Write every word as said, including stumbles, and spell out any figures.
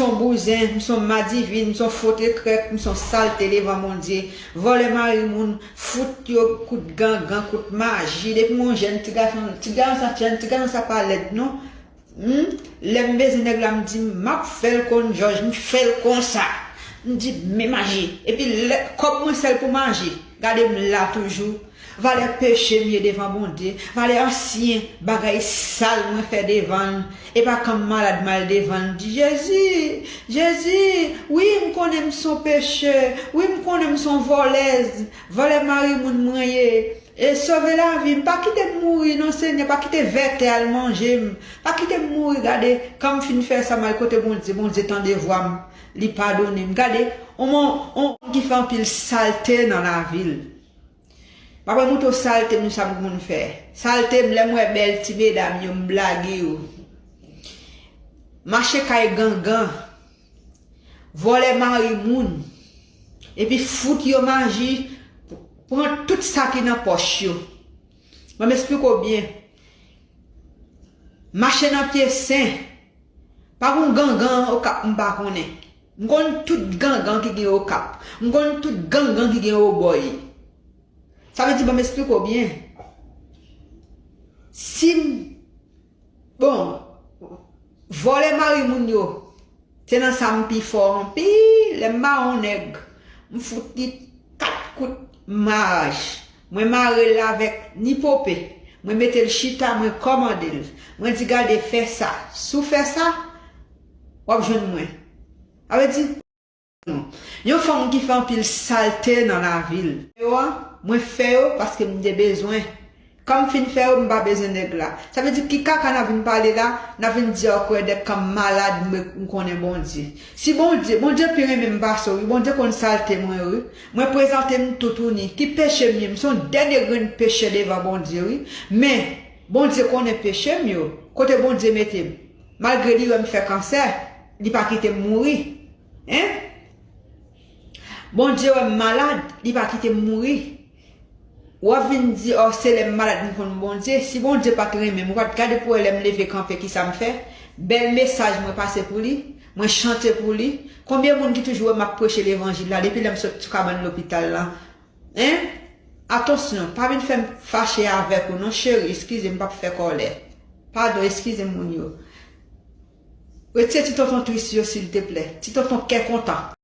son bouzen, m son madivin, m son fotekrèk, m son salte devan Bondye. Vòlè mari moun, fout yo kout gangan, kout maji. Depi m yon jèn ti gason, ti gason sa, jèn ti gason sa pa lèd non. Hmm? Lè m bezwen nèg la, m di m ap fè l konn jòj, m fè l konsa. M di men maji. Epi lè kòb mwen sèl pou maji. Gade m la toujou. Valè peche m ye devan Bondye. Valè ansyen bagay sal mwen fè devan l. E pa kan m malad m al devan l, m di Jezi, Jezi, wi m konnen m son pechè, wi m konnen m son vòlèz, vòlè mari moun mwen ye. E sove lavi m, pa kite m mouri non Senyè, pa kite vètè al manje m, pa kite m mouri, gade, kan m fin fè sa m al kote Bondye, Bondye tande vwa m, li padone m, gade, on moun ki fè anpil salte nan lavi l. M ap montre w salte m sa m konn fè. Salte m lè m wè bèl ti medam yo m blage yo. Mache kay gangan. Vòlè mari moun. Epi fout yo maji. Pran tout sa ki nan pòch yo. Ban m esplike w byen. Mache nan pye sen. Pa gon gangan Okap m pa konnen. M konn tout gangan ki gen Okap. M konn tout gangan ki gen Obòy. Sa vle di, ban m esplike w byen. Si m, bon, vòlè mari moun yo, se nan sa m pi fò anpil. Lè m mare yon nèg, m fout li kat kout maraj. Mwen mare l avèk nipope. Mwen mete l chita, mwen kòmande l. Mwen di, gade, fè sa. Si w fè sa, w ap jwenn mwen. Sa vle di, yon fanm ki fè anpil salte nan lavi l. Yo a, mwen fè yo paske m te bezwen. Kan m fin fè yo, m pa bezwen nèg la. Sa vle di ki kaka n ap vin pale la, n ap vin di ankò de kan m malad, m, m konnen Bondye. Si Bondye, Bondye pi renmen m pase w, wi, Bondye konn salte mwen, wi. Mwen prezante m toutouni. Ki peche m ye? M se yon dènye grenn pechè devan Bondye, wi. Men, Bondye konnen peche m yo. Kote Bondye mete m? Malgre li wè m fè kansè, li pa kite m mouri. Hein? Bondye wè m malad, li pa kite m mouri. W ap vin di, o, se lè m malad m konn Bondye. Si Bondye pa t renmen m, ou pa t gade pou wè lè m leve kanpe kisa m fè? Bèl mesaj mwen pase pou li, mwen chante pou li. Konbyen moun ki toujou wè m ap preche levanjil la depi lè m sot sou kabann lopital la? Hein? Atansyon, pa vin fè m fache avèk ou non cheri, eskize m, m p ap fè kòlè. Padon, eskize m moun yo. Retire ti tonton tris yo silteplè. Ti tonton kè kontan.